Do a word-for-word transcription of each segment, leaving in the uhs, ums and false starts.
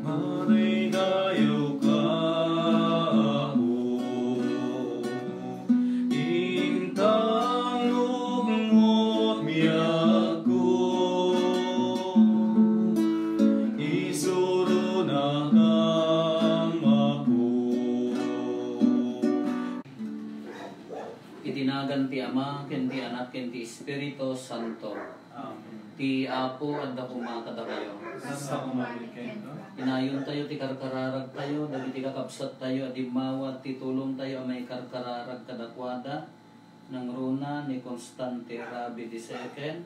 Madaydayaw ka, Apo, intang lugmot mi, Apo, isurona kam, Apo. Iti nagan ti Ama, ken ti Anak, ken ti Espiritu Santo. Amen. Ti Apo adda koma kadakayo. Saan sa kumalit kenka? Inayontayo ti karkararagtayo, dagiti kakabsattayo a dimmawat ti tulongtayo a maikarkararag kadakuada, nangruna ni Constante Rabi the second,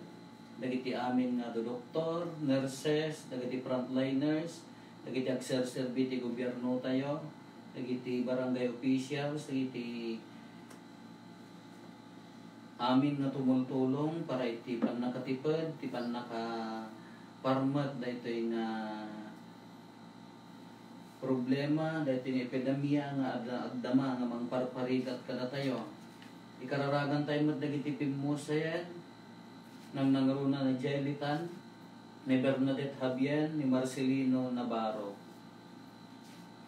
dagiti amin nga dodoktor, nurses, dagiti frontliners, dagiti agserserbi ti gobiernotayo, dagiti barangay officials, dagiti amin nga tumultulong para iti pannakatiped, ti pannakaparmek daytoy nga problema, daytoy nga epidemia nga adda, agdama nga mangparparigat kadatayo. Ikararagantayo met dagiti pimmusayen, nangnangruna ni Jelly Tan, ni Bernadette Javier, ni Marcelino Navarro.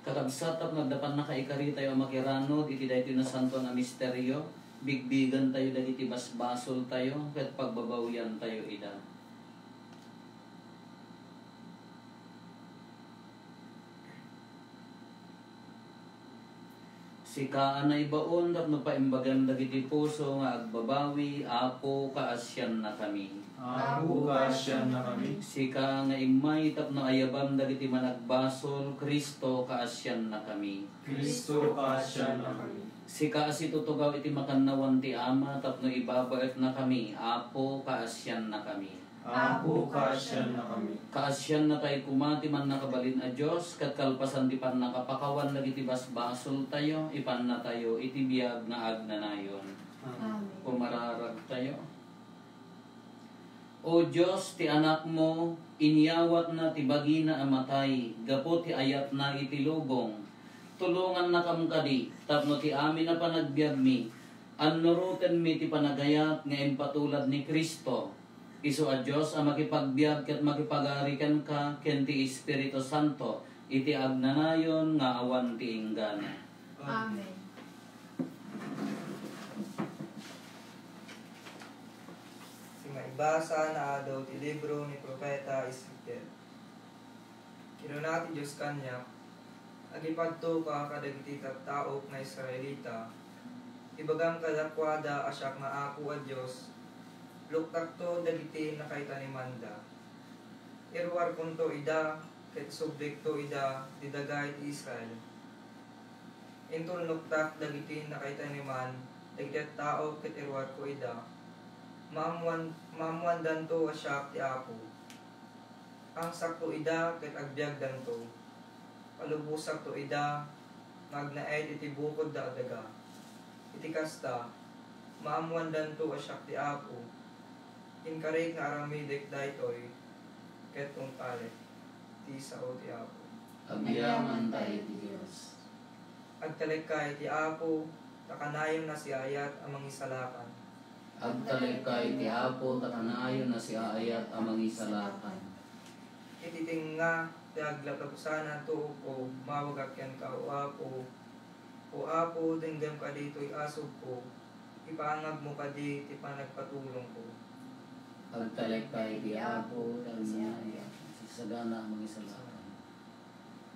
Kakabsat, tapno adda pannakaikaritayo a makiranod iti daytoy nasantoan a misterio, bigbigentayo dagiti basbasoltayo ket pagbabawiantayo ida. Sika a naibaon tapno paimbagam dagiti puso nga agbabawi, Apo, kaasiannakami. Apo, kaasiannakami. Sika nga immay tapno ayabam dagiti managbasol, Cristo, kaasiannakami. Cristo, kaasiannakami. Sika a situtugaw iti makannawan ti Ama tapno ibabaetnakami, Apo, kaasiannakami. Apo, kaasiannakami. Kaasiannakay koma ti mannakabalin a Dios, ket kalpasan ti pannakapakawan dagiti basbasoltayo, ipannatayo iti biag nga agnanayon. Amen. Pumararagtayo. O Dios, ti Anakmo, inyawatna ti bagina a matay gapu ti ayatna iti lubong. Tulongannakam kadi tapno ti amin a panagbiagmi, annurotenmi ti panagayat nga impatulad ni Cristo. Isu a Dios a makipagbiag ket makipagari kenka ken ti Espiritu Santo iti agnanayon nga awan ti inggana. Amen. Ti maibasa nga adaw ti libro ni Profeta Ezekiel. Kinuna ti Dios kaniak, "Agipadtoka kadagiti tattaok nga Israelita, ibagam kadakuada a siak nga Apo a Dios, luktakto dagiti nakaitanemanda. Iruarkonto ida ket subrikto ida ti daga iti Israel. Inton luktak dagiti nakaitaneman dagiti tattao ket iruarko ida, maammuan-, maammuandanto a siak ti Apo. Angsakto ida ket agbiagdanto. Palubosakto ida nga agnaed iti bukodda a daga. Iti kasta, maammuandanto a siak ti Apo. Inkarik nga aramidek daytoy ket tungpalek ti sao ti Apo." Agyamankami iti Dios. Agtalekka iti Apo, ta kanayon a siaayat a mangisalakan. Agtalekka iti Apo, ta kanayon a siaayat a mangisalakan. Iti tengnga ti aglaplapusan a tuokko, mawagak kenka, O Apo. O Apo, denggem kadi toy asobko, ipaangagmo kadi ti panagpatulongko. Agtalekka iti Apo, ta kanayon a siaayat a mangisalakan.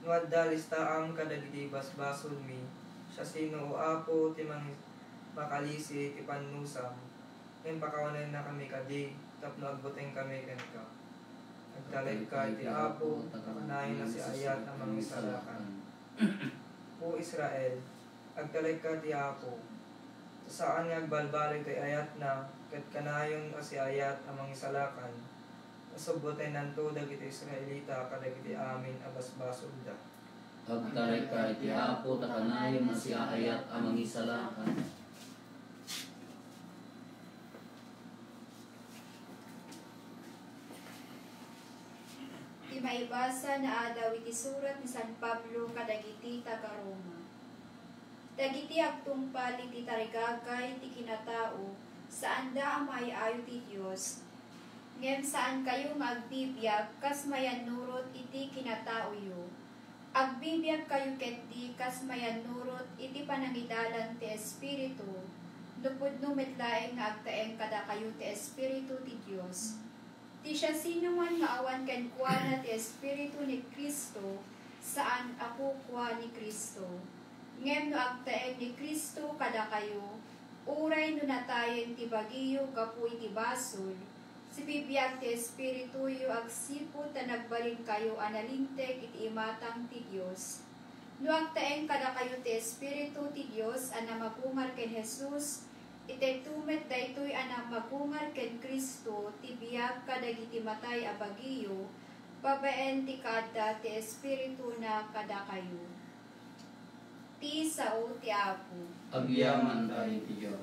No adda listaam kadagiti basbasolmi, siasino, O Apo, ti mangi-, makalisi ti pannusam? Ngem pakawanennakami kadi tapno agbutengkami kenka. Agtalekka iti Apo, ta kanayon a siaayat a mangisalakan. O Israel, agtalekka iti Apo, ta saan nga agbalbaliw ti ayatna, ket kanayon a siaayat a mangisalakan. Asubbutennanto dagiti Israelita kadagiti amin a basbasolda. Agtalekka iti Apo, ta kanayon a siaayat a mangisalakan. Ti maibasa nga adaw iti surat ni San Pablo kadagiti taga-Roma. Dagiti agtungpal iti tarigagay ti kinatao saanda a maay-ayo ti Dios, ngem saankayo nga agbibiag kas mayannurot iti kinataoyo. Agbibiagkayo ketdi kas mayannurot iti panangidalan ti Espiritu, no pudno met laeng nga agtaeng kadakayo ti Espiritu ti Dios. Ti siasinoman nga awan kenkuana ti Espiritu ni Cristo, saan a kukua ni Cristo. Ngem no agtaeng ni Cristo kadakayo, uray no natayen ti bagiyo gapu iti basol, sibibiag ti Espirituyo agsipud ta nagbalinkayo a nalinteg iti imatang ti Dios. No agtaeng kadakayo ti Espiritu ti Dios a namagungar ken Jesus, itedto met daytoy a namagungar ken Cristo ti biag kadagiti matay a bagiyo, babaen ti kaadda ti Espirituna kadakayo. Ti sao ti Apo. Agyamankami ti Dios.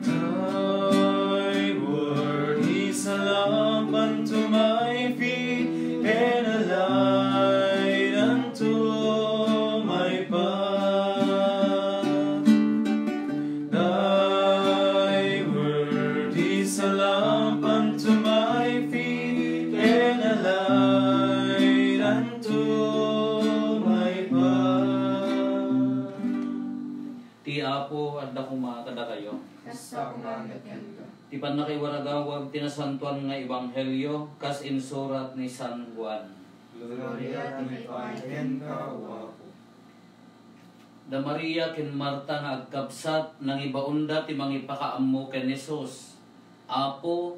Thy word is a lamp unto my feet and a light unto my path. Thy word is a lamp unto my feet and a light unto my path. Ti Apo adda koma kadakayo. Kasta koma met kenka. Ti pannakaiwaragawag ti nasantoan nga ebanghelio kas insurat ni San Juan. Gloria ti maipaay kenka, O Apo. Da Maria ken Marta nga agkabsat, nangibaonda ti mangipakaammo ken Jesus. "Apo,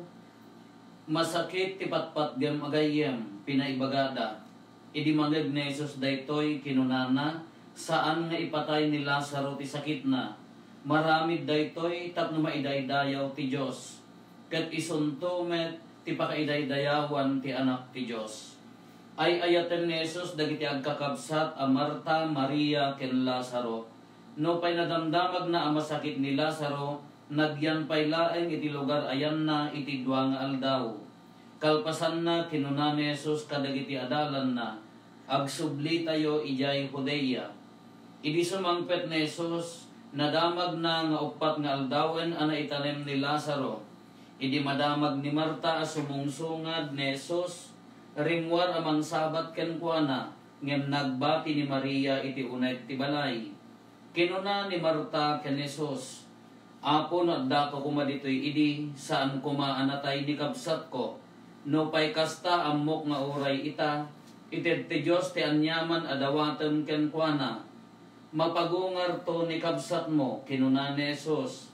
masakit ti patpatgem a gayyem," pinaibagada. Idi mangngeg ni Jesus daytoy, kinunana, "Saan nga ipatay ni Lazaro ti sakitna. Maramid daytoy tapno maidaydayaw ti Dios, ket isunto met ti pakaidaydayawan ti Anak ti Dios." Ay-ayaten ni Jesus dagiti agkakabsat a Marta, Maria, ken Lazaro. Nupay nadamdamagna a masakit ni Lazaro, nagyan pay laeng iti lugar a yanna iti dua nga aldaw. Kalpasanna, kinuna ni Jesus kadagiti adalanna, "Agsublitayo idiay Judea." Idi sumangpet ni Jesus, nadamagna nga uppat nga aldawen a naitanem ni Lazaro. Idi madamag ni Marta a sumungsungad ni Jesus, rimmuar a mangsabat kenkuana, ngem nagbati ni Maria iti uneg ti balay. Kinuna ni Marta ken Jesus, "Apo, no addaka koma ditoy idi, saan koma a natay ni kabsatko. Nupay kasta, ammok nga uray ita, ited ti Dios ti aniaman a dawatem kenkuana." "Mapagungarto ni kabsatmo," kinuna ni Jesus.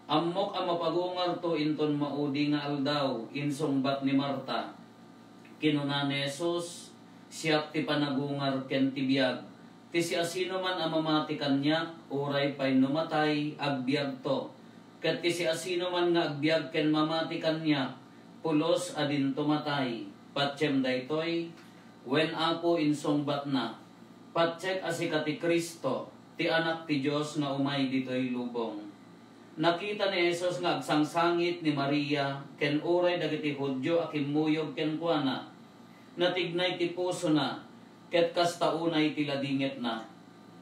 "Ammok a mapagungarto inton maudi nga aldaw," insungbat ni Marta. Kinuna ni Jesus, "Siak ti panagungar ken ti biag. Ti siasinoman a mamati kaniak, uray pay no matay, agbiagto. Ket ti siasinoman nga agbiag ken mamati kaniak, pulos a dinto matay." "Patiem daytoy?" "Wen, Apo," insungbatna. "Patiek a sika ti Cristo, ti Anak ti Dios nga umay ditoy lubong." Nakita ni Jesus nga agsangsangit ni Maria ken uray dagiti Judio a kimmuyog kenkuana. Natignay ti pusona, ket kasta unay ti ladingetna.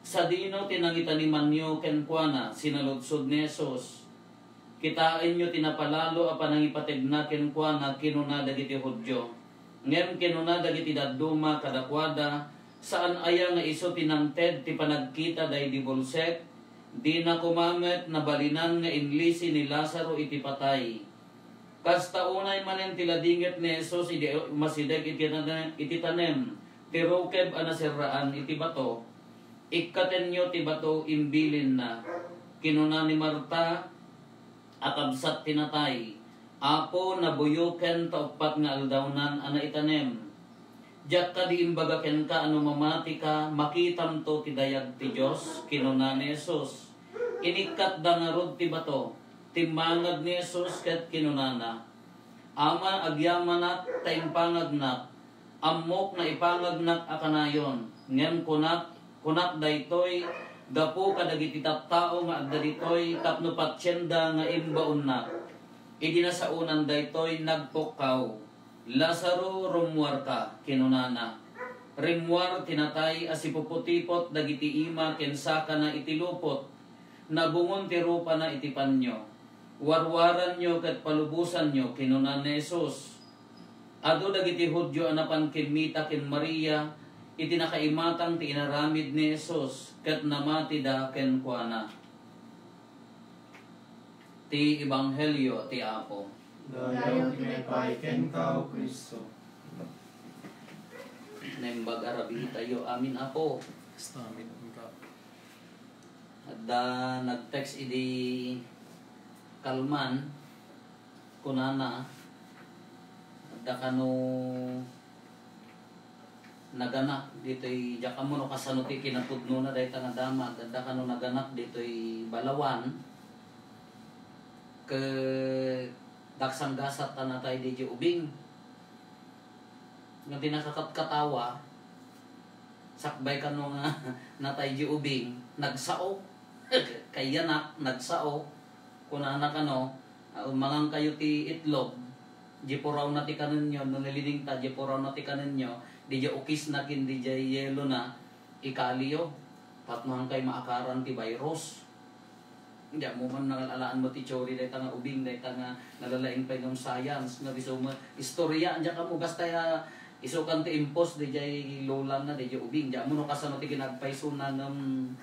"Sadino ti nangitanimanyo kenkuana?" sinaludsod ni Jesus. "Kitaenyo ti napalalo a panangipategna kenkuana," kinuna dagiti Judio. Ngem kinuna dagiti dadduma kadakuada, "Saan aya nga isu ti nangted ti panagkita daydi bulsek? Dina koma met nabalinan nga inlisi ni Lazaro iti patay." Kasta unay manen ti ladinget ni Jesus idi umasideg iti tane-, iti tanem ti rukeb a naserraan iti bato. "Ikkatenyo ti bato," imbilinna. Kinuna ni Marta, a kabsat ti natay, "Apo, nabuyoken ta uppat nga aldawnan a naitanem. Diak kadi imbaga kenka a no mamatika, makitamto ti dayag ti Dios?" kinuna ni Jesus. Inikkatda ngarud ti bato. Timmangad ni Jesus ket kinunana, "Ama, agyamanak ta impangagnak. Ammok nga ipangagnak a kanayon, ngem kunak, kunak daytoy gapu kadagiti tattao nga adda ditoy tapno patienda nga imbaonnak." Idi nasaonan daytoy, nagpukkaw. "Lazaro, rummuarka," kinunana. Rimmuar ti natay a sipuputipot dagiti ima ken sakana iti lupot. Nabungon ti rupana iti panio. "Warwaranyo ket palubosanyo," kinuna ni Jesus. Adu dagiti Judio a napan kimmita ken Maria iti nakaimatang ti inaramid ni Jesus, ket namatida kenkuana. Ti Ebanghelio ti Apo. Dayaw ti maipaay kenka, O Cristo. Naimbag a rabii tayo. Amin, Apo. Kasta amin, Apo. Adda nag-text idi kalman, kunana, adda kano naganak ditoy, diak ammo no kasano ti kinapudnona dayta nga damag, adda kano naganak ditoy Balawan, ket daksang gasat ta natay diay ubing. Nga ti nakakatkatawa, sakbay kano nga natay diay ubing, nagsao. Kayyanak, nagsao. Kunana kano, "Ah, mangankayo ti itlog, diay purawna ti kanenyo, no nalidingta, diay purawna ti kanenyo, diay ukisna ken diay yelona, ikaliyo, tapno hankay maakaran ti virus." Diak ammo man nangal-alaan met ti teory dayta nga ubing, dayta nga nalalaing pay ngem science, nga isu met istorya, diak ammo, basta ya, isukan ti impos diay lolana, diay ubing, diak ammo no kasano ti kinapayso na ngem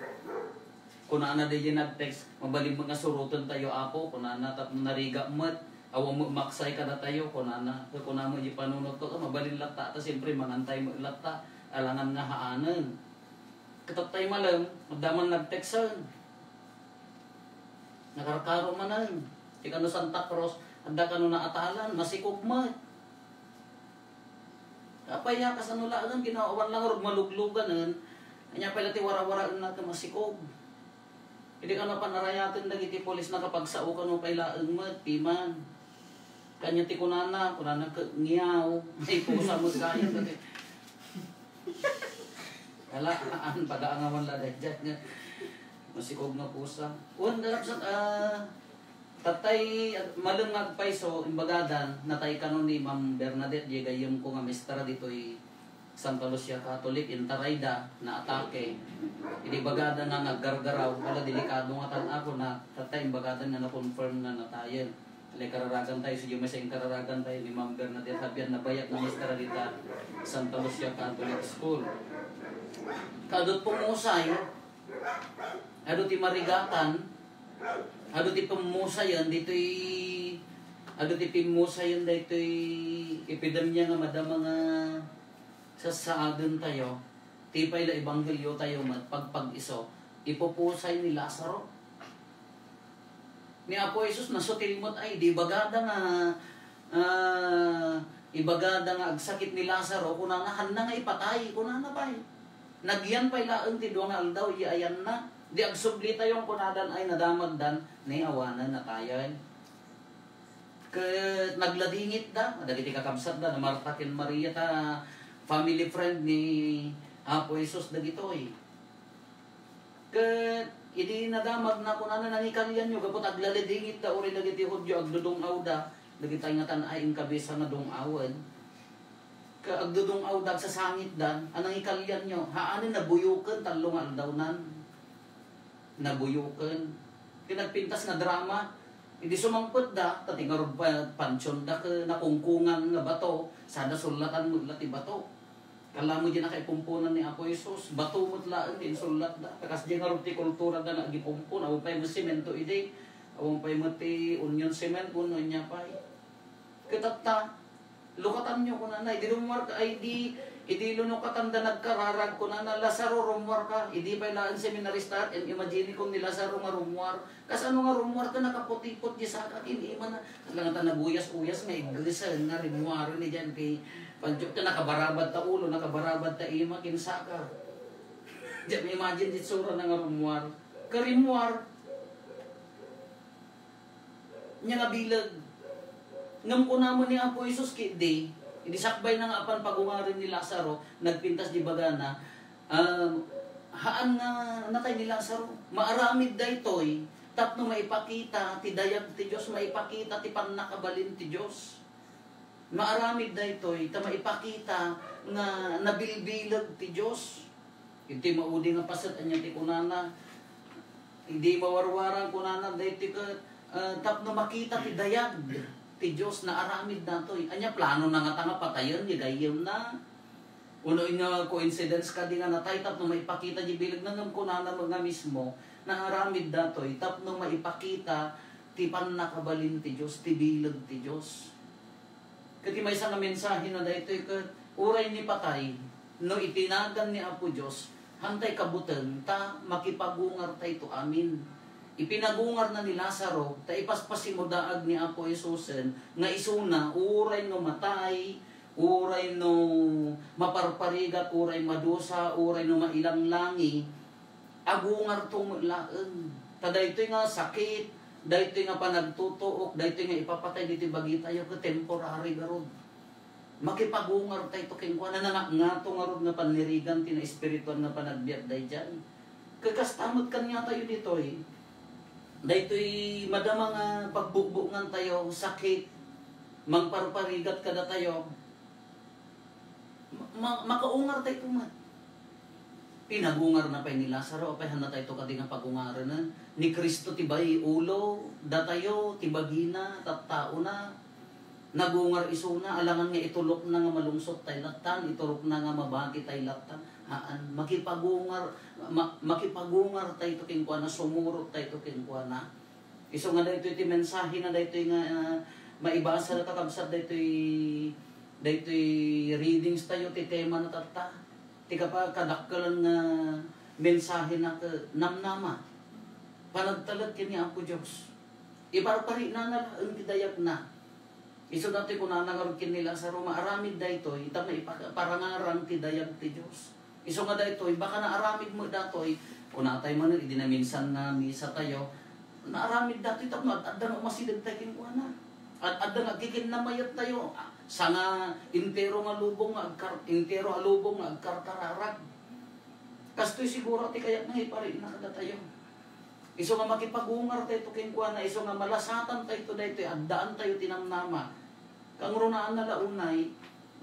kunana diay nag-text, "Mabalin met nga suroten tayo, Apo," kunana, tapno narigat met, "Awan met maksay kadatayo," kunana. Kuna met diay panunotko, "Ah, mabalin latta, ta siyempre, mangantay met latta, alangan nga haanen." Ket tattay malem, adda man nag-texten. Nakarkaro manen. Ti kano Santa Cruz, adda kano naatalan, masikog met. Apay ya, kasano laengen, ginawawan lang rod malugluganen. Ania pay la ti warawaraenna ket masikog. Idi kano panarayaten dagiti pulis, nakapagsao kano pay laeng met, piman. Kanya ti kunana, kunana ket ngiyaw. Ay, pusa met gayon, dati. Ala, an, pagaangawan la daydiay nga masikog nga pusa. Wen, lapsat, ah, tattay, malem nga agpayso, imbagadan, natay kano ni Ma'am Bernadette, diay gayyemko nga mestra ditoy Santa Lucia Catholic, intarayda, naatake. Idi bagada nga naggargaraw, ala, delikado nga tan-ako na, tattay, imbagadan nga na-confirm nga natayen. Ala, ikararagan tayo, si Jumesa, inkararagan tayo ni Ma'am Bernadette Javier, nabayag nga mestra dita Santa Lucia Catholic School. Kadut pumusay, adu ti marigatan, adu ti pammusayan ditoy, adu ti pimmusayan daytoy epidemia nga madama nga sasaaden tayo. Ti pay la ebanghelio tayo met, pagpag-iso, ipupusay ni Lazaro. Ni Apo Jesus, nasutil met ay, di ibagada nga, ah, ibagada nga agsakit ni Lazaro, kunana, "Hanna nga ipatay," kunana pay. Nagyan pay laeng ti dua nga aldaw, iya ayanna. Di agsubli tayo, kunadan ay nadamagdan, ni awanen natayen. Ket nagladingitda, dagiti kakabsatda, ni Marta ken Maria, ta family friend ni Apo Jesus dagitoy. Ket idi nadamagna, kunana, "Nangikalianyo gapu ta aglaladingitda uray dagiti Judio, agdudung-awda." Dagiti nga tan-ay inkabisa nga dung-awen. Ket agdudung-awda, agsasangitdan, a nangikalianyo. Haanen, nabuyoken, tallo nga aldawnan. Nabuyoken. Ket nagpintas nga drama. Idi sumangpetda, ta ti ngarud pa-, pantionda ket nakungkungan nga bato, sada sullatan met la ti bato. Kala mo diay nakaipumpunan ni Apo Jesus, bato met laeng ti insullatda. Ta kasdiay ngarud ti kulturada nga agipumpon, awan pay met semento idi, awan pay met ti onion cement, wenno ania pay. Ket tatta, lukatanyo, kunana, idi rummuarka, ay di, idi lunukatanda nagkararag, kunana, "Lazaro, rummuarka." Idi pay laeng seminarista, in-imagine ko ni Lazaro nga rummuar. Kasano nga rummuar ket nakaputipot diay saka ken imana? Kasla nga ta naguyas-uyas nga iggesen nga rimmuaren idiay ti pantiok ket nakabarabad ta ulo, nakabarabad ta ima ken saka. Diak ma-imagine ti itsurana nga rummuar. Ket rimmuar. Ania nga bileg. Ngem kuna met ni Apo Jesus ketdi, idi sakbayna nga apan pagungaren ni Lazaro, nagpintas diay bagana, ah, haan nga natay ni Lazaro. Maaramid daytoy, Tapno maipakita ti dayag ti Dios, maipakita ti pannakabalin ti Dios. Maaramid daytoy ta maipakita nga nabilbileg ti Dios. Iti maudi nga paset, ania ti kunana? Idi mawarwaran, kunana daytoy ket, ah, tapno makita ti dayag ti Dios, naaramid datoy. Ania, plano na ngata nga patayen ni gayyemna? Uno, nga coincidence kadi nga natay tapno maipakita di bileg na ngem kunana nga mismo, naaramid datoy tapno maipakita ti pannakabalin ti Dios, ti bileg ti Dios. Ket ti maysa nga mensahe na daytoy ket, uray ni patay, no iti nagan ni Apo Dios, hantay kabuteng ta makipagungar tayto amin. Ipinagungar na ni Lazaro, ta ipaspasimudaag ni Apo Jesusen nga isuna, uray no matay, uray no maparparigat, uray madusa, uray no mailanglangi, agungarto met laeng. Ta daytoy nga sakit, daytoy nga panagtutuok, daytoy nga ipapatay ditoy bagitayo, ket temporary garud. Makipagungar tayto kenkuana, nangatngato ngarud nga pannirigan ti naespirituan nga panagbiag daydiay. Ket kasta met kaniatayo ditoy. Daytoy madama nga pagbukbukngan tayo, sakit, mangparparigat kadatayo. Ma-, ma-, makaungar tayo met. Pinagungar na pay ni Lazaro, apay, handa tayo kadi nga pagungaren, eh. Ni Cristo ti bay, ulo, datayo, ti bagina, tattaona. Nagungar isuna, alangan nga itulokna nga malungsot tay lattan, iturokna nga mabati tay lattan. Haan, makipagungar, ma-, makipagungar tayto kenkuana, sumurot tayto kenkuana. Isu nga daytoy ti mensahe na daytoy nga, ah, maibasa na kakabsat daytoy, daytoy readings tayo, ti tema na tatta. Ti kapa-, kadakkelan nga mensahe na ket namnama. Panagtalek ken ni Apo Dios. Iparparina na laeng ti dayagna. Isu datoy kunana ngarud ken ni Lazaro, maaramid daytoy, ita maipa-, parangarang ti dayag ti Dios. Isu nga daytoy, baka naaramid met datoy, kunatay manen idi naminsan nga misa tayo, naaramid datoy tapno ad-, adda nga umasideg tayo kenkuana. Ad-, adda nga agkikinnamayat tayo, ah, sanga entero nga lubong nga agkar-, entero a lubong nga agkarkararag. Kastoy siguro ti kayatna nga iparina kadatayo. Isu nga makipagungar tayo kenkuana, isu nga malasatan tayo daytoy, addaan tayo ti namnama. Kangrunaan na la unay,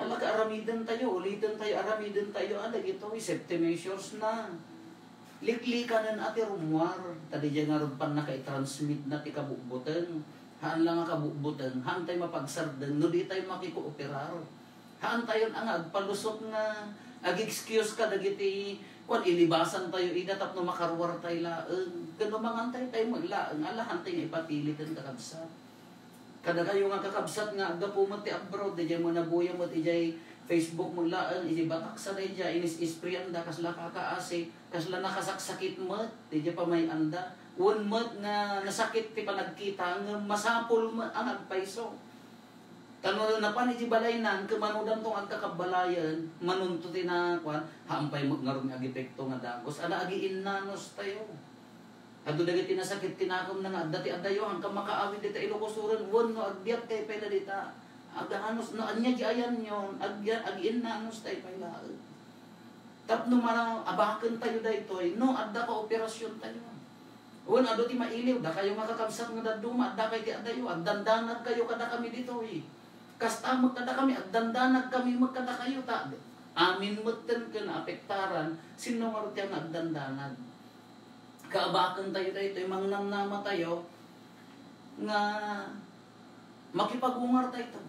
ala ka aramiden tayo, uliten tayo, aramiden tayo, ah, dagitoy safety measures na. Liklikanen a ti rummuar, ta didiay ngarud pannakaitransmit na ti kabutbuteng. Haan la nga kabutbuteng, haan tayo mapagsardeng, no di tayo makikooperar. Haan tayo nga agpalusot nga ag-excuse kadagiti, kuan, ilibasan tayo ida tapno makaruar tayo laeng. Ken no mangan tayo, tayo met laeng, ala, haan tayo nga ipatili ken kakabsat. Kadakayo nga kakabsat nga aggapu met ti abroad, didiay manabuya met idiay Facebook met laeng, idiay batak sa daydiay, inis-isprianda, kasla kakaasi, kasla nakasaksakit met, didiay pamay-anda. Wen met nga nasakit ti panagkita, ngem masapul met a nagpayso. Ta no napan iti balaynan, ket manudanto nga agkakabbalayen, manunto ti na-, kuan, haan pay met ngarud nga agepekto nga dagus. Ala, agiinnanos tayo. Adu dagiti nasakit ti nakemna nga adda ti adayo, haan ka makaawid dita Ilocos Sur, wenno agbiag tayo pay la dita. Aganos, no ania di ayanyon, ag-, agiinnanos tayo pay laeng. Tapno ma-, abaken tayo daytoy, no adda ka operasyon tayo. Wen adu ti mailiw, dakayo nga kakabsat nga dadduma, adda kay ti adayo, agdandanag kayo kadakami ditoy. Kasta met kadakami, agdandanag kami met kadakayo, ta amin metten ken naapektaran, sinno ngarud ti nga agdandanag? Kaabaken tayo daytoy, mangnamnama tayo nga makipagungar tayto.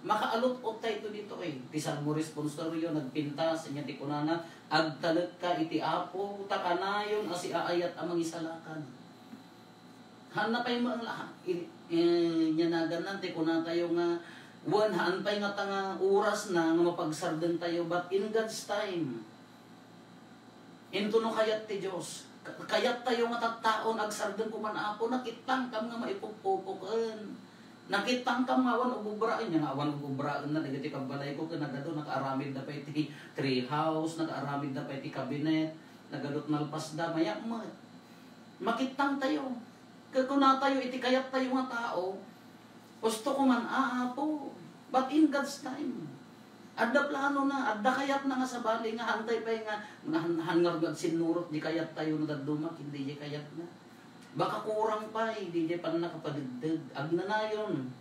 Makaalut-ot tayto ditoy. Ti Salmo responsorio nagpintas, ania ti kunana, "Agtalekka iti Apo, ta kanayon a siaayat a mangisalakan." Haan na pay met la, i-, eh, nia naganna ti kunatayo nga, wen, haan pay ngata nga oras na nga mapagsardeng tayo, but in God's time. Into no kayat ti Dios. Ka-, kayat tayo nga tattaon, agsardeng koma, Apo, nakitangkam nga maipupupok ken. Nakitangkam nga awan ububraen, nia nga awan ububraenna dagiti kabbalayko ken nagadu, nakaaramidda pay ti tree house, nakaaramidda pay ti cabinet, nagadu nalpasda, mayat met. Makittang tayo. Ket kunatayo iti kayat tayo nga tao, "Husto ko man, a, Apo, but in God's time." Adda plano na, adda kayat na nga sabali nga hantay pay nga, nga han-, han ngarud nga agsinnurot di kayat tayo no dadduma, ken di kayat na. Makakurang pay, diay pannakapadegdeg. Agnanayon.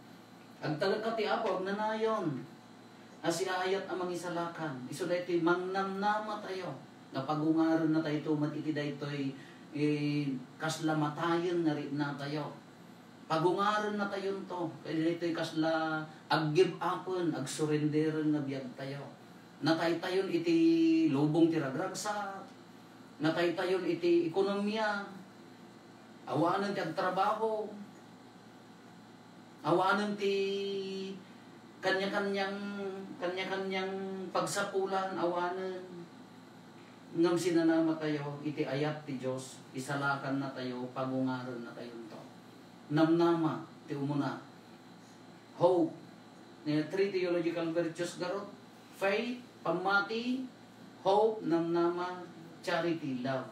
Agtalek ti Apo, agnanayon. A siaayat a mangisalakan. Isu daytoy mangnamnamatayo. Nga pagungarennatayto met iti daytoy, eh, kasla matayen nga riknatayo. Pagungarennatayonto. Ket daytoy kasla ag-give upen, agsurrenderen nga biagtayo. Nataytayon iti lubong ti ragragsak. Nataytayon iti ekonomia. Awanen ti agtrabaho. Awanen ti kanya-kanyang, kanya-kanyang pagsapulan, awanen. Ngem sinanamatayo iti ayat ti Dios, isalakannatayo, pagungarennatayonto. Namnama ti umuna. Hope. Ni three theological virtues garud. Faith, pammati, hope, namnama, charity, love.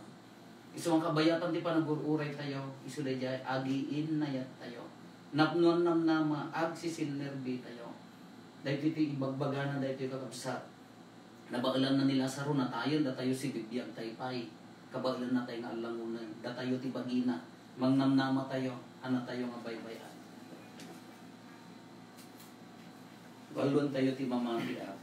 Isu nga kabayatan ti panag-ur-uraytayo, isu daydiay agiinnayattayo. Napnoan namnama, agsisinnerbitayo. Daytoy ti ibagbagana daytoy, kakabsat. Nabaelanna ni Lazaro, natayen, datayo sibibiagtayo pay. Kabaelannatay nga allangonen, datayo ti bagina. Mangnamnamatayo, annatayo nga baybay-an. Balluantayo ti mamatiak.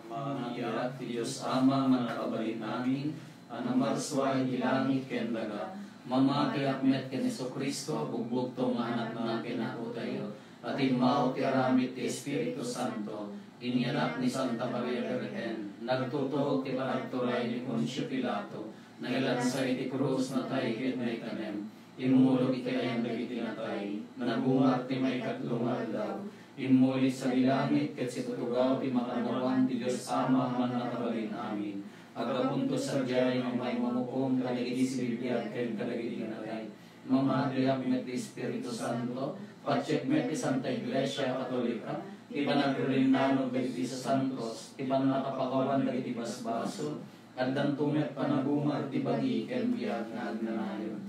Mamatiak ti Dios Ama a mannakabalin amin, a namarsua iti langit ken daga. Mamatiak met ken Jesu-Cristo a bugbugtong nga Anakna ken Apotayo, a timmao ti aramid ti Espiritu Santo, inyanak ni Santa Maria Birhen, nagtutuok ti panagturay ni Poncio Pilato, nailansa iti krus, natay ket naitanem. Immulog iti ayan dagiti natay, nagungar ti maikatlo nga aldaw, immuli sadi langit ket situtugaw ti makannawan ti Dios Ama a mannakabalin amin. Aggapunto sadiay nga umay mangukom kadagiti sibibiag ken kadagiti natay. Mamatiak met ti Espiritu Santo, patiek met ti Santa Iglesia Katolika, ti panagririnnanog dagiti sasantos, ti pannakapangawan dagiti basbasol, addanto met panagungar ti bagi ken biag nga agnanayon.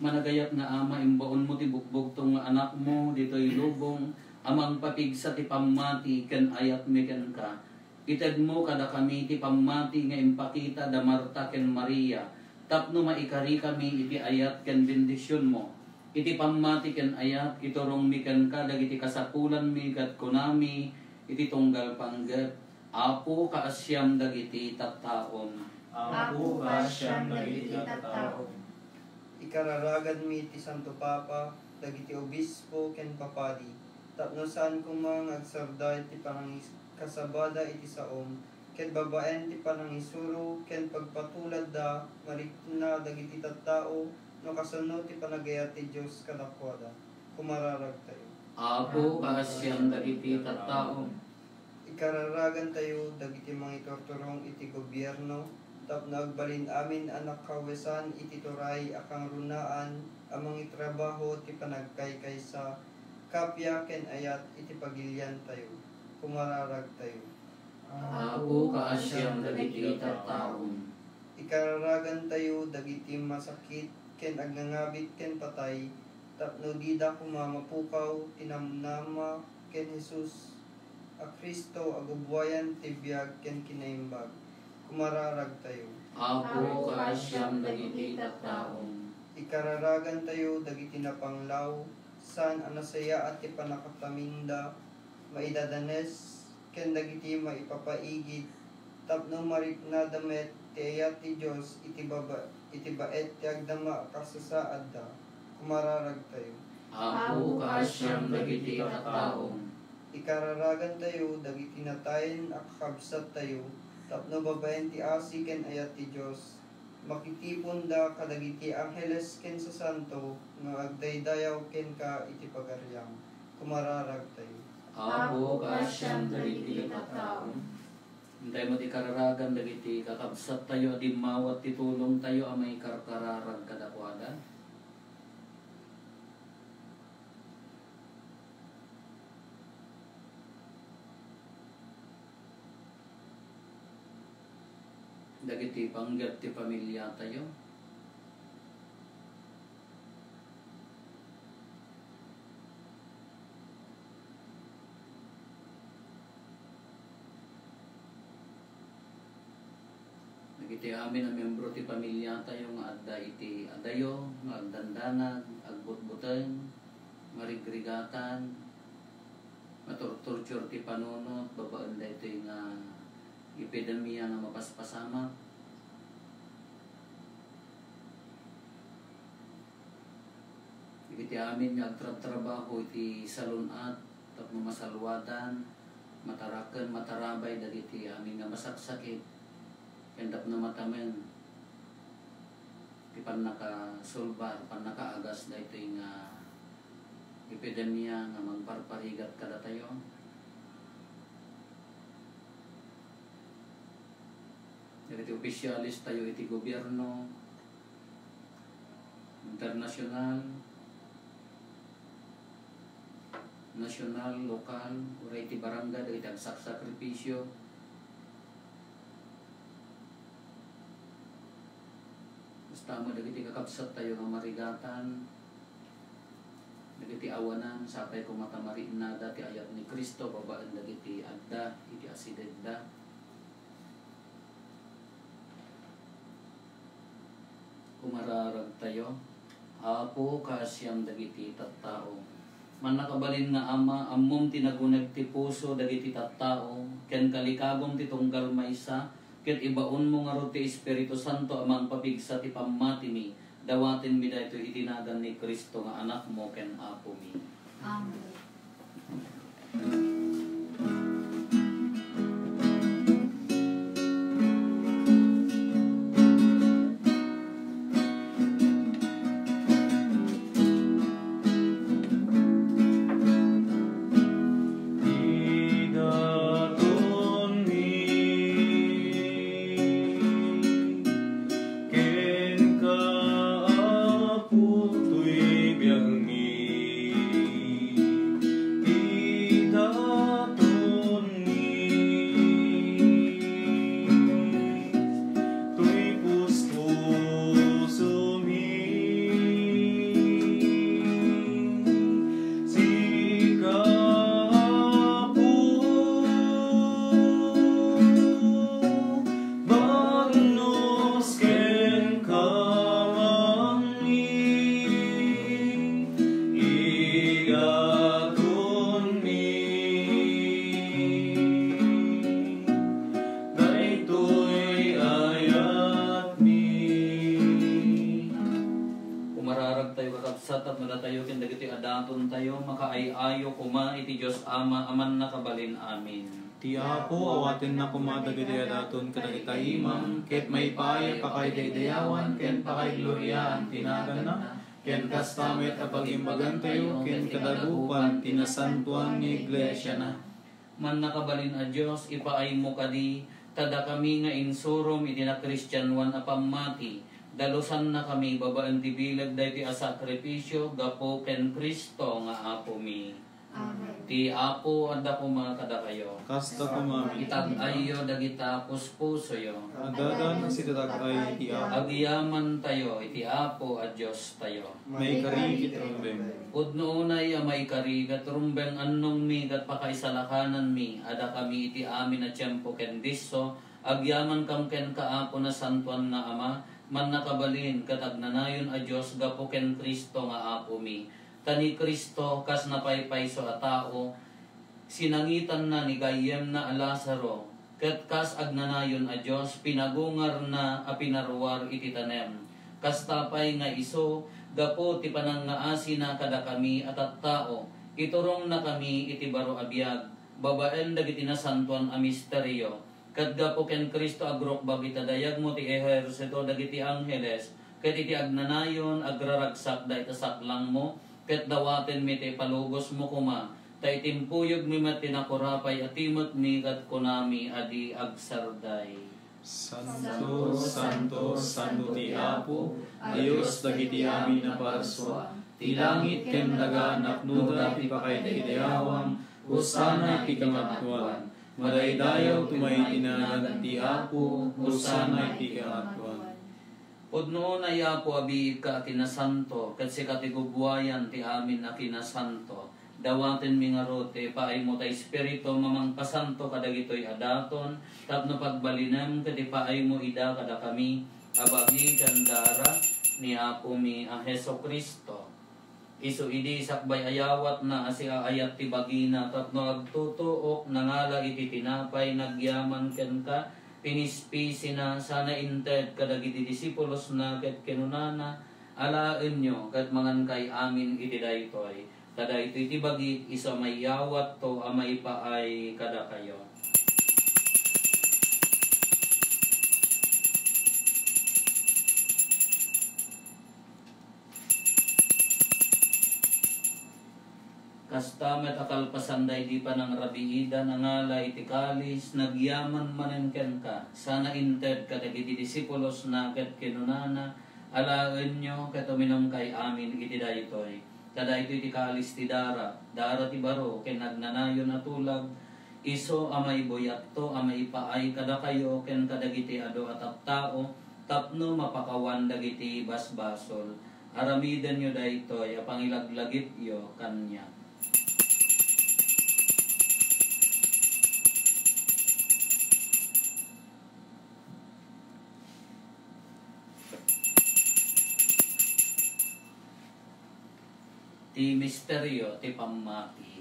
Managayat nga Ama, imbaonmo ti bugbugtong nga Anakmo ditoy lubong a mangpapigsa ti pammati ken ayatmi kenka. Itedmo kadakami ti pammati nga impakita da Marta ken Maria tapno maikarikami iti ayat ken bendisionmo. Iti pammati ken ayat, iturongmi kenka dagiti kasapulanmi ket kunami iti tunggal panggep, Apo, kaasiam dagiti tattaom. Apo, kaasiam dagiti tattaom. Ikararaganmi ti Santo Papa, dagiti obispo ken papadi, tapno saan koma nga agsardaya ti panangikasabada iti saom, ket babaen ti panangisuro ken pagpatuladda, marikna dagiti tattao no kasano ti panagayat ti Dios kadakuada. Kumararagtayo. Apo, kaasiam dagiti tattaom. Ikararagantayo dagiti mangiturturong iti gobierno tapno agbalin amin a nakawesan iti turay a kangrunaan a mangitrabaho ti panagkaykaysa, kappia ken ayat iti pagiliantayo. Kumararagtayo. Apo, kaasiam dagiti tattaom. Ikararagantayo dagiti masakit ken agngangabit ken patay, tapno dida koma mapukaw ti namnama ken Jesus a Cristo a gubbuayan ti biag ken kinaimbag. Kumararagtayo. Apo, kaasiam dagiti tattaom. Ikararagantayo dagiti napanglaw, saan a nasayaat ti pannakataminda, maidadanes, ken dagiti maipapaigid, tapno mariknada met ti ayat ti Dios iti baba-, iti baet ti agdama a kasasaadda. Kumararagtayo. Apo, kaasiam dagiti tattaom. Ikararagantayo dagiti natayen a kakabsattayo, tapno babaen ti asi ken ayat ti Dios, makitiponda kadagiti angheles ken sasanto nga agdaydayaw kenka iti pagariam. Kumararagtayo. Apo, kaasiam dagiti tattaom. Intay met ikararagan dagiti kakabsattayo a dimmawat ti tulongtayo a maikarkararag kadakuada. Dagiti panggep ti pamiliatayo. Iti amin a membro ti pamiliatayo nga adda iti adayo nga agdandanag, agbutbuteng, marigrigatan, maturturtior ti panunot babaen daytoy nga epidemia nga mapaspasamak. Dagiti amin nga agtrabtrabaho iti salun-at tapno masaluadan, mataraken, matarabay dagiti amin nga masaksakit, ken tapno matamen ti pannakasulbar, pannakaagas daytoy nga epidemia nga mangparparigat kadatayo. Dagiti opisyales tayo iti gobierno, internasyonal, nasyonal, lokal, uray ti barangay, dagiti agsaksakripisyo. Basta met dagiti kakabsat tayo nga marigatan, dagiti awanan, sapay koma ta marinnada ti ayat ni Cristo babaen dagiti adda iti asidegda. Umararagtayo. Apo, kaasiam dagiti tattao. Mannakabalin nga Ama, ammom ti naguneg ti puso dagiti tattao, ken kalikagom ti tunggal maysa, ket ibaonmo ngarud ti Espiritu Santo a mangpapigsa ti pammatimi. Dawatenmi daytoy iti nagan ni Cristo nga Anakmo ken Apomi. Amen. Kenka, Apo, toy biagmi, ti datonmi, toy puspusomi. Sika, Apo, bagnos ken kamangmi, igatonmi daytoy ayatmi. Umararagtayo, kakabsat, tapno datayo ken dagiti a datontayo makaay-ayo koma iti Dios Ama a mannakabalin amin. Ti Apo awatenna koma dagiti a daton kadagita imam, ket maipaay a pakaidayawan ken pakaigloriaan ti naganna, ken kasta met a pagimbagantayo ken kadagupan ti nasantoan nga iglesiana. Mannakabalin a Dios, ipaaymo kadi, ta dakami nga insurom iti nakristianoan a pammati, dalusannakami babaen ti bileg daytoy a sakrifisio gapu ken Cristo nga Apomi. Amen. Ti Apo adda koma kadakayo. Kasta koma met. Itag-ayyo dagita puspusoyo. Addadan a sitatag-ay ti Apo. Agyamantayo iti Apo a Diostayo. Maikari ket rumbeng. Pudno unay a maikari ket rumbeng, annongmi ket pakaisalakananmi a dakami iti amin a tiempo ken disso, agyamankam kenka, Apo, Nasantoan nga Ama, mannakabalin ket agnanayon a Dios gapu ken Cristo nga Apomi. Ta ni Cristo, kas napaypayso a tao, sinangitanna ni gayyemna a Lazaro, ket kas agnanayon a Dios, pinagungarna a pinaruar iti tanem. Kasta pay nga isu, gapu ti panangngaasina kadakami a tattao, iturongnakami iti baro a biag, babaen dagiti nasantoan a misterio. Ket gapu ken Cristo, agrukbab ita dayagmo ti ehersito dagiti angheles, ket iti agnanayon, agraragsakda ita saklangmo, ket dawatenmi ti ipalubosmo koma, ta itimpuyogmi met ti nakurapay a timekmi ket kunami a di agsarday. Santo, santo, santo ti Apo, a Dios dagiti amin a parsua. Ti langit ken daga napnoda ti pakaidayawam. Hosanna iti kangatoan. Madaydayaw ti nagan ti Apo. Hosanna iti kangatoan. Pudno unay, Apo, a biigka a kinasanto, ket sika ti gubbuayan ti amin a kinasanto. Dawatenmi ngarud ti ipaaymo ta Espiritu mamangpasanto kadagitoy a daton tapno pagbalinem ket ipaaymo ida kadakami a bagi ken dara ni Apomi a Jesu-Cristo. Isu idi sakbay a yawatna a siaayat ti bagina tapno agtutuok, nangala iti tinapay, nagyaman kenka, pinispisina, sana inted kadagiti disipulosna ket kinunana, "Alaenyo ket mangankay amin iti daytoy, ta daytoy ti bagik isu a maiyawatto a maipaay kadakayo." Kasta met a kalpasan daydi panangrabiida, nangala iti kalis, nagyaman manen kenka, sana inted kadagiti disipulosna ket kinunana, "Alaenyo ket uminumkay amin iti daytoy, ta daytoy ti kalis ti darak, dara ti baro ken agnanayon a tulag, isu a maibuyatto a maipaay kadakayo ken kadagiti adu a tattao, tapno mapakawan dagiti basbasol. Aramidenyo daytoy a pangilaglagipyo kaniak." Ti misterio ti pammati.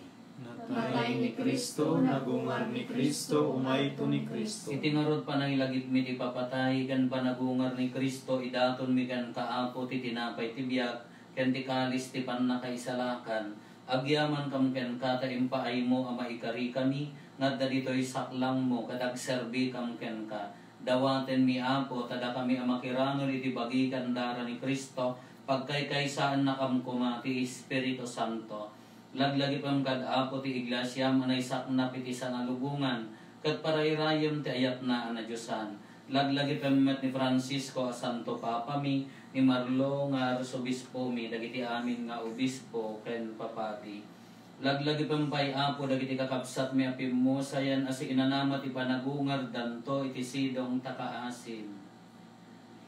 Natay ni Cristo, nagungar ni Cristo, umayto ni Cristo. Iti ngarud, panangilagipmi ti papatay ken panagungar ni Cristo, idatonmi kenka, Apo, ti tinapay ti biag ken ti kalis ti pannakaisalakan. Agyamankam kenka ta impaaymo a maikarikami nga adda ditoy saklangmo ket agserbikam kenka. Dawatenmi, Apo, ta dakami a makiranod iti bagi ken dara ni Cristo, pagkaykaysaannakam koma ti Espiritu Santo. Laglagipem kad, Apo, ti Iglesiam a naisaknap iti sangalubongan, ket parairayem ti ayatna a nadiosan. Laglagipem met ni Francisco a Santo Papami, ni Marlo nga Arsobispomi, dagiti amin nga obispo ken papadi. Laglagipem pay, Apo, dagiti kakabsatmi a pimmusayan a siinanama ti panagungardanto iti sidong ta kaasim.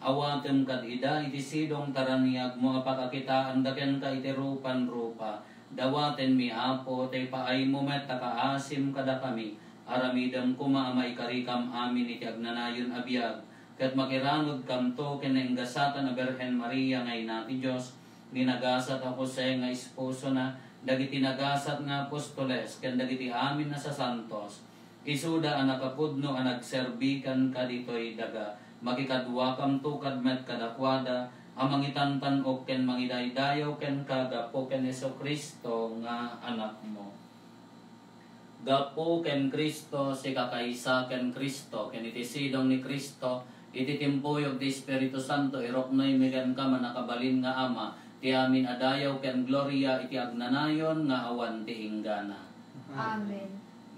Awatem kad ida iti sidong ta raniagmo a pakakitaanda kenka iti rupan-rupa. Dawatenmi, Apo, ta ipaaymo met ta kaasim kadakami. Aramidem koma a maikarikam amin iti agnanayon a biag, ket makiranudkamto ken nainggasatan a Birhen Maria nga Ina ti Dios, ni nagasat a Jose nga esposona, dagiti nagasat nga apostoles, ken dagiti amin a sasantos. Isuda a nakapudno a nagserbi kenka ditoy daga, makikaduakamto kad met kadakuada a mangitantan-ok ken mangidaydayaw kenka gapu ken Jesu-Cristo nga Anakmo. Gapu ken Cristo, sikakaysa ken Cristo, ken iti sidong ni Cristo, iti timpuyog ti Espiritu Santo, iruknoymi kenka, Mannakabalin nga Ama, ti amin a dayaw ken gloria iti agnanayon nga awan ti inggana. Amen.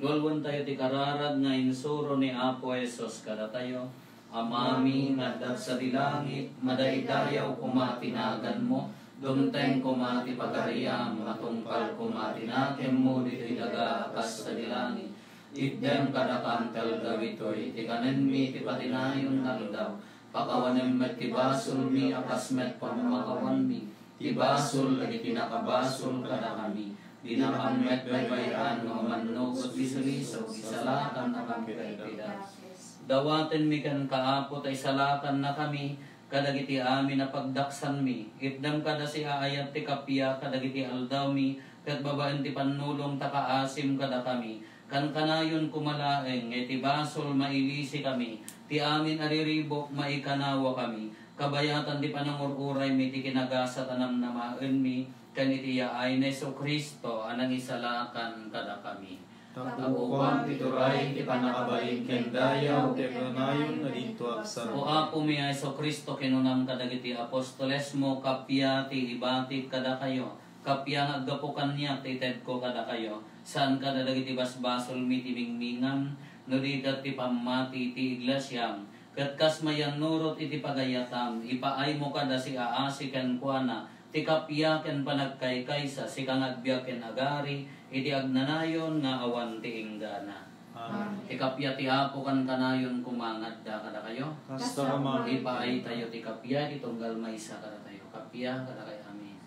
Lualuen tayo ti kararag nga insuro ni Apo Jesus kadatayo. Amami nga adda sadi langit, madaydayaw koma ti naganmo, dumteng koma ti pagariam, matungpal koma ti nakemmo ditoy daga a kas sadi langit. Itdem kadakam ti aldaw itoy ti kanenmi ti patinayon nga aldaw. Pakawanem met ti basolmi a kas met pammakawanmi ti basol dagiti nakabasol kadakami. Dinakam met baybay-an nga umannugot ti sulisog, isalakannakam ket ti dakes. Dawatenmi kenka, Apo, ta isalakannakami kadagiti amin a pagdaksanmi. Itdem kada siaayat ti kappia kadagiti aldawmi, ket babaen ti pannulong ta kaasim kadakami. Kankanayon koma laeng nga iti basol mailisikami, ti amin a riribuk maikanawakami, kabayatan ti panangur-uraymi ti kinagasat a namnamaenmi, ken iti yaay ni Jesu-Cristo a nangisalakan kadakami. Tapukuan ti turay ti pannakabalin ken dayaw ti agnanayon nga dinto agsarungpet. O Apomi a Jesu-Cristo, kinunam kadagiti apostolesmo, kappia ti ibatik kadakayo, kappia nga aggapu kaniak ti itedko kadakayo, saan kada dagiti basbasolmi ti mingmingam, no di ket ti pammati ti iglesiam, ket kas mayannurot iti pagayatam, ipaaymo kada siaasi kenkuana, ti kappia ken panagkaykaysa, sika nga agbiag ken agari, iti agnanayon nga awan ti inggana. Amen. Ti kappia ti Apo kankanayon koma nga adda kadakayo. Kasta koma. Ipaaytayo ti kappia iti tunggal maysa kadatayo. Kappia kadakayo. Amen.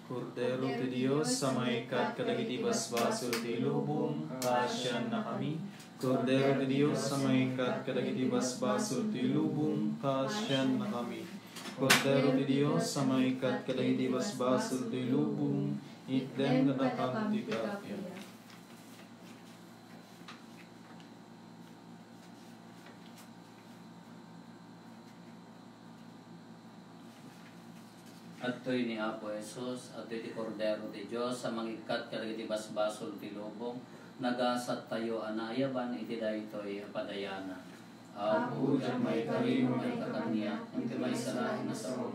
Kordero ti Dios a mangikkat kadagiti basbasol ti lubong, pasiannakami. Kordero ti Dios a mangikkat kadagiti basbasol ti lubong, pasiannakami. Kordero ti Dios a mangikkat kadagiti basbasol ti lubong, itdem kadakami ti grasia. Adtoy ni Apo Jesus, adtoy ti Kordero ti Dios a mangikkat kadagiti basbasol ti lubong. Nagasattayo a naayaban iti daytoy a padayanan. Apo, diak maikarim a maikka kaniak, ngem ti maysa laeng a saom.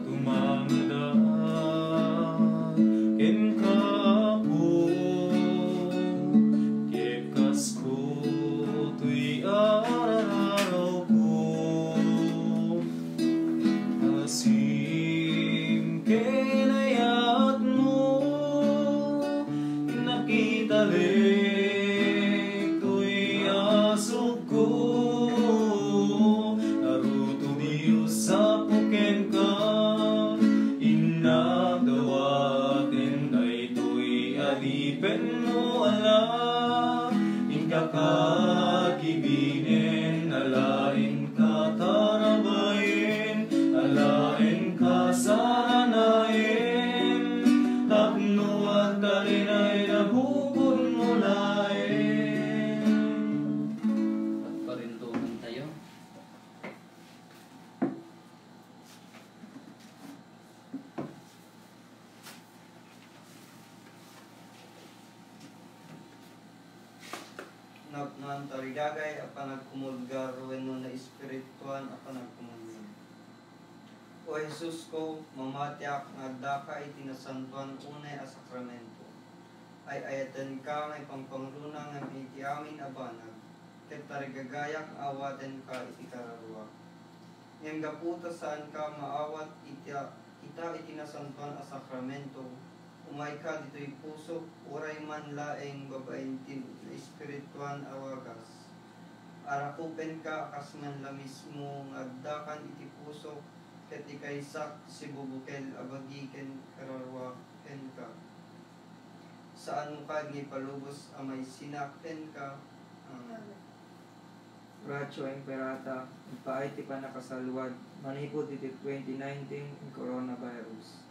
Tumangada kenka, Apo, kekkasko toy ararawko. Asim ken ayatmo, nakitalek toy asugko. Naruto Dios, Apo, kenka, innak dawaten daytoy a lipenmo, ala, inka kakibinen, ala, inka tarabayen, ala, inka saranayen, tapno agtalinaed a bukodmo laeng. Pagparintumantayo. Napnoan ta ridagay a panagkumulgar wenno naespirituan a panagkumulgar. O Jesusko, mamatiak nga addaka iti nasantoan unay a sakramento. Ay-ayatenka nga ipangpangruna ngem iti amin a banag, ket tarigagayak nga awatenka iti kararuak. Ngem gapu ta saanka maawat ita, ita iti nasantoan a sakramento, umayka ditoy pusok, uray man laeng babaen ti naespirituan a wagas. Arakupenka a kas manla mismo nga addakan iti pusok, ket ikaysak ti sibubukel a bagi ken kararuak kenka. Saanmo kadi nga ipalubos a maisinak kenka. Amen. Oratio Imperata, agpaay ti pannakasaluad manipud iti twenty nineteen nga coronavirus.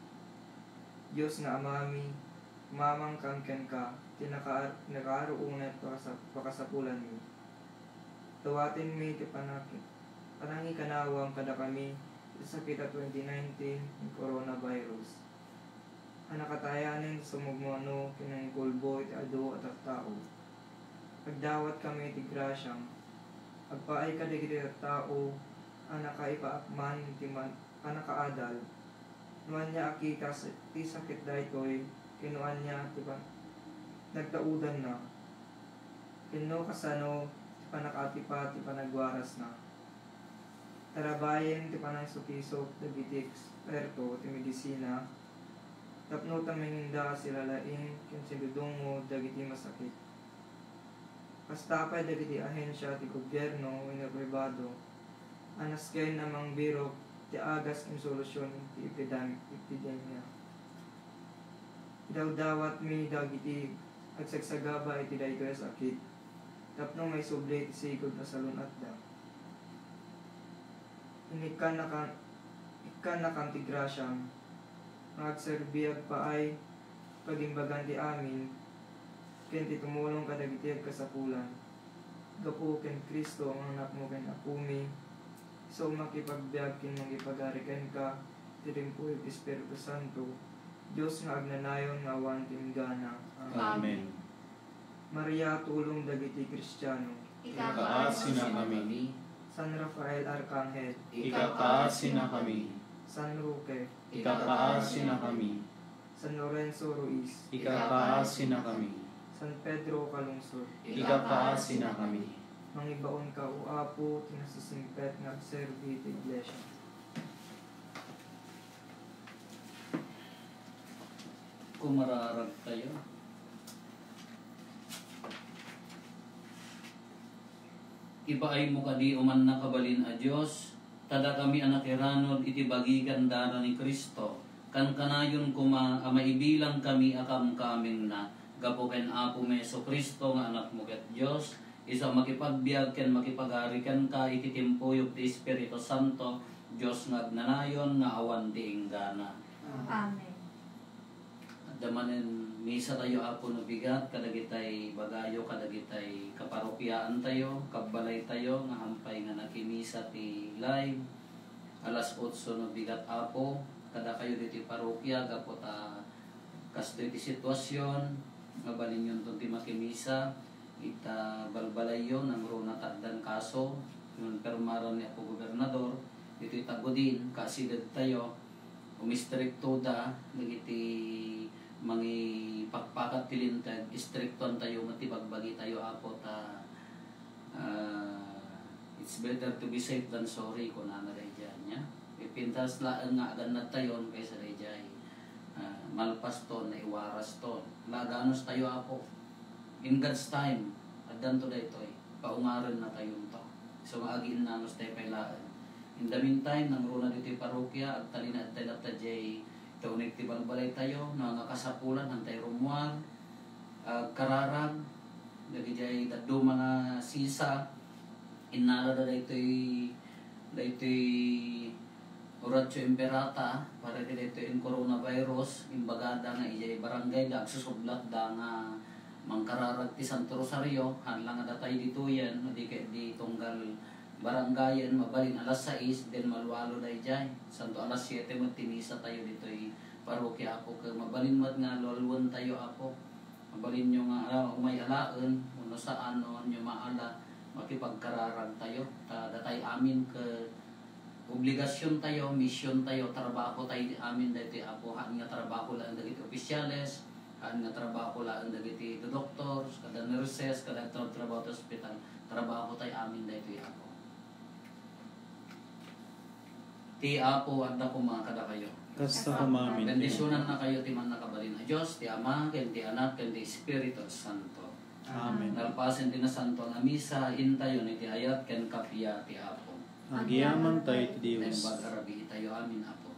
Dios nga Amami, mamangkam kenka ti naka-, nakaaro unay pakasa-, pakasapulanmi. Dawatenmi ti panaki-, panangikanawam kadakami iti sakit a twenty nineteen nga coronavirus a nakatayanen sumagmamano ken nangigulbo iti adu a tattao. Agdawatkami iti grasiam. Agpaay kadagiti tattao a nakaipaakman iti man-, pannakaadal. No ania a kita sa-, ti sakit daytoy, ken no ania ti pan-, nagtaudanna, ken no kasano ti pannakaatipat ti panagwarasna. Tarabayen ti panangsukisok dagiti eksperto ti medisina tapno ta manginda a silalaing ken sidudungngo dagiti masakit. Kasta pay dagiti ahensia ti gobierno wenno pribado a nasken a mangbirok ti agas ken solusion ti epidem-, epidemia. Idawdawatmi dagiti agsagsagaba iti daytoy a sakit tapno maisubli ti sigud a salun-atda. Inikkannakan, ikkannakan ti grasiam nga agserbi agpaay pagimbagan ti amin ken ti tumulong kadagiti agkasapulan. Gapu ken Cristo nga Anakmo ken Apomi, isu a makipagbiag ken mangipagari kenka ti Timpo iti Espiritu Santo, Dios nga agnanayon nga awan ti inggana. Amen. Maria, tulong dagiti Kristiano. Ikakaasinakami. San Rafael Arkanghel. Ikakaasinakami. San Roque, ikappaasinakami. San Lorenzo Ruiz, ikappaasinakami. San Pedro Calungsod, ikappaasinakami. Mangibaonka, O Apo, ti nasisingpet nga agserbi ti Iglesia. Kumararagtayo. Ipaaymo kadi, O mannakabalin a Dios, ta dakami a nakiranod iti bagigan dara ni Cristo, kankanayon koma a maibilangkami a kamkamengna, gapu ken Apomi Jesu-Cristo nga Anakmo ket Dios, isu a makipagbiag ken makipagari kenka iti timpuyog ti Espiritu Santo, Dios nga agnanayon nga awan ti inggana. Amen. Adda manen misa tayo, Apo, no bigat, kadagitay bagayo, kadagitay kaparokiaantayo, kabbalaytayo, nga hampay nga nakimisa ti live. Alas otso no bigat, Apo, kadakayo ditoy parokia, gapu ta kastoy ti situasion, nga balinyonton ti makimisa, ita balbalayyo, nangruna ta addan kaso, ngem pirmaran ni Apo Gobernador, ditoy Tagudin, kaasidegtayo, umistriktoda dagiti mangipakpakat ti linteg, istriktoantayo met ti bagbagitayo, Apo, ta, ah, "It's better to be safe than sorry," kunana daydiay, ania. Ipintas laeng nga agannadtayon kaysa daydiay, ah, malpaston, naiwaraston. Laganustayo, Apo. In God's time, addanto daytoy. Paungarennatayonto. Isu nga agiinnanus tayo pay laeng. In the meantime, nangruna ditoy parokia, agtalinaedtay latta diay kauneg ti balbalaytayo, no ania kasapulan, hantay rummuar, agkararag, dagidiay dadduma nga sisa, innalada daytoy, daytoy Oratio Imperata, para iti daytoy in coronavirus, imbagada nga idiay barangayda, agsusublatda nga mangkararag ti Santo Rosario, haan la nga datay ditoyen, no di ket di tunggal barangayen, mabalin alas sais, then malualo daydiay. Santo alas siete met ti misa tayo ditoy parokia, Apo, ket mabalin met nga lualuentayo, Apo. Mabalinyo nga, ah, umay alaen, wenno saan, no, inyo maala, makipagkararagtayo. Ta datay amin ket obligasiontayo, misiontayo, trabahotayo amin daytoy, Apo. Haan nga trabaho laeng dagiti opisyales, haan nga trabaho laeng dagiti doctors, kada nurses, kada agtrabaho ti ospital. Trabahotay amin daytoy, Apo. Ti Apo adda koma kadakayo. Kasta koma met. Bendisionannakayo ti Mannakabalin a Dios, ti Ama, ken ti Anak, ken ti Espiritu Santo. Amen. Nalpasen ti Nasantoan a Misa, intayon iti ayat ken kappia ti Apo. Agyamankami iti Dios. Naimbag a rabii tayo amin, Apo.